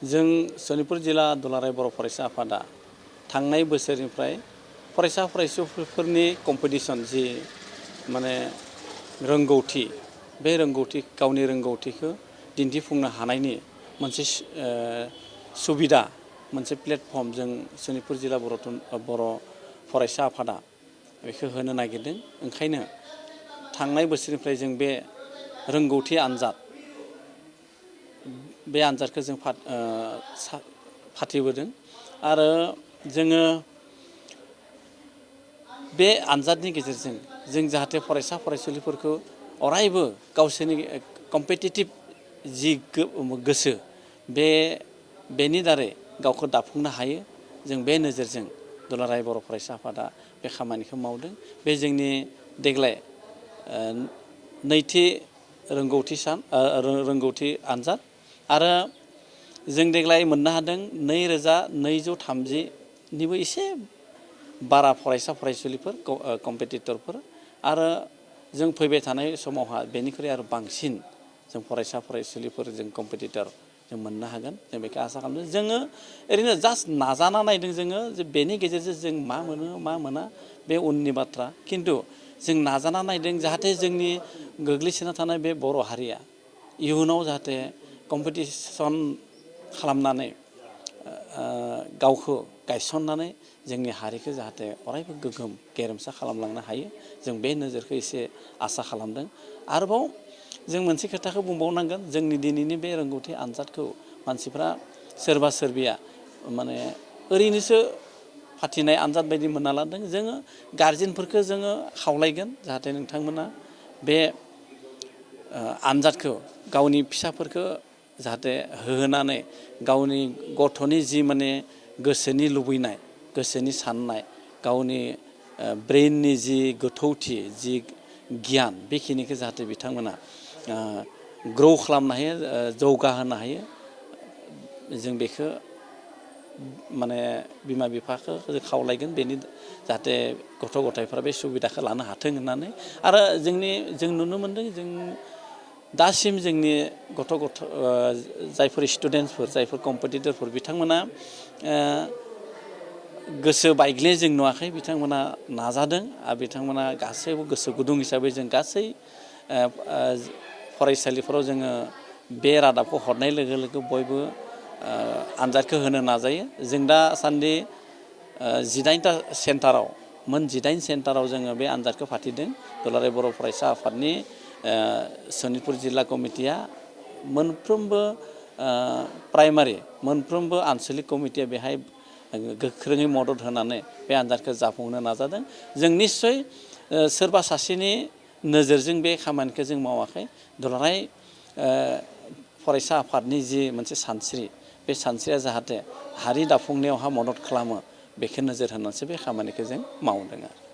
जों सनितपुर जिल्ला दुलाराय बर' फरायसा आफादा थांनाय बोसोरनिफ्राय फरायसा फरायसुलिफोरनि कम्पिटिशन जि माने रोंगौथि बे रोंगौथि गावनि रोंगौथिखौ दिन्थिफुंनो हानायनि मोनसे सुबिदा मोनसे प्लेटफर्म जों सनितपुर जिल्ला बर' फरायसा आफादा बेखौ होनो नागिरदों। ओंखायनो थांनाय बोसोरनिफ्राय जों बे रोंगौथि आनजाद बे आनजादखौ जों फाथिबोदों आरो जोङो बे आनजादनि गेजेरजों जों जाहाथे फरायसा फरायसुलिफोरखौ अरायबो गावसोरनि कम्पिटिटिभ जि गोसो बेनि दारै गावखौ दाफुंनो हायो। जों बे नोजोरजों दुलाराय बर' फरायसा आफादा बे खामानिखौ मावदों। बे जोंनि देग्लाय नैथि रोंगौथि आनजाद आरो जों देग्लाय मोननो हादों 2230निबो एसे बारा फरायसा फरायसुलिफोर कम्पिटिटरफोर आरो जों फैबाय थानाय समावहा बेनिख्रुइ आरो बांसिन जों फरायसा फरायसुलिफोर जों कम्पिटिटर जों मोननो हागोन। जों बेखौ आसा खालामदों। जोङो ओरैनो जास्ट नाजाना नायदों जोङो जे बेनि गेजेरजों जों मा मोनो मा मोना बे उननि बाथ्रा। खिन्थु जों नाजाना नायदों जाहाथे जोंनि गोग्लैसोना थानाय बे बर' हारिया इयुनाव जाहाथे कम्पिटिसन खालामनानै गावखौ गायसननानै जोंनि हारिखौ जाहाथे अरायबो गोग्गोम गेरेमसा खालामलांनो हायो। जों बे नोजोरखौ एसे आसा खालामदों। आरोबाव जों मोनसे खोथाखौ बुंबावनांगोन। जोंनि दिनैनि बे रोंगौथि आनजादखौ मानसिफ्रा सोरबा सोरबिया माने ओरैनोसो फाथिनाय आनजाद बायदि मोनना लादों। जोङो गारजेनफोरखौ जोङो खावलायगोन जाहाथे नोंथांमोना बे आनजादखौ गावनि फिसाफोरखौ जाहाथे होनानै गावनि गथ'नि जि माने गोसोनि लुबैनाय गोसोनि साननाय गावनि ब्रेननि जि गोथौथि जि गियान बेखिनिखौ जाहाथे बिथांमोना ग्र' खालामनो हायो, जौगाहोनो हायो। जों बेखौ माने बिमा बिफाखौ खावलायगोन बेनि जाहाथे गथ' गथायफ्रा बे सुबिदाखौ लानो हाथों होननानै। आरो जों नुनो मोनदों जों दासिम जोंनि जायफोर स्टुडेन्टसफोर जायफोर कम्पिटिटरफोर बिथांमोना गोसो बायग्ले जों नुवाखै। बिथांमोना नाजादों आरो बिथांमोना गासैबो गोसो गुदुं हिसाबै जों गासै फरायसालिफोराव जोङो बे रादाबखौ हरनाय लोगो लोगो बयबो आनजादखौ होनो नाजायो। जों दासान्दि 19टा सेन्टाराव मोन 19 सेन्टाराव जोङो बे आनजादखौ फाथिदों। दुलाराय बर' फरायसा आफादनि सनितपुर जिल्ला कमिटिया मोनफ्रोमबो प्राइमारि मोनफ्रोमबो आनसलिक कमिटिया बेहाय गोख्रोङै मदद होनानै बे आनजादखौ जाफुंहोनो नाजादों। जों निस्सय सोरबा सासेनि नोजोरजों बे खामानिखौ जों मावाखै। दुलाराय फरायसा आफादनि जि मोनसे सानस्रि बे सानस्रिया जाहाथे हारि दाफुंनायावहा मदद खालामो बेखौ नोजोर होनानैसो बे खामानिखौ जों मावदों आरो।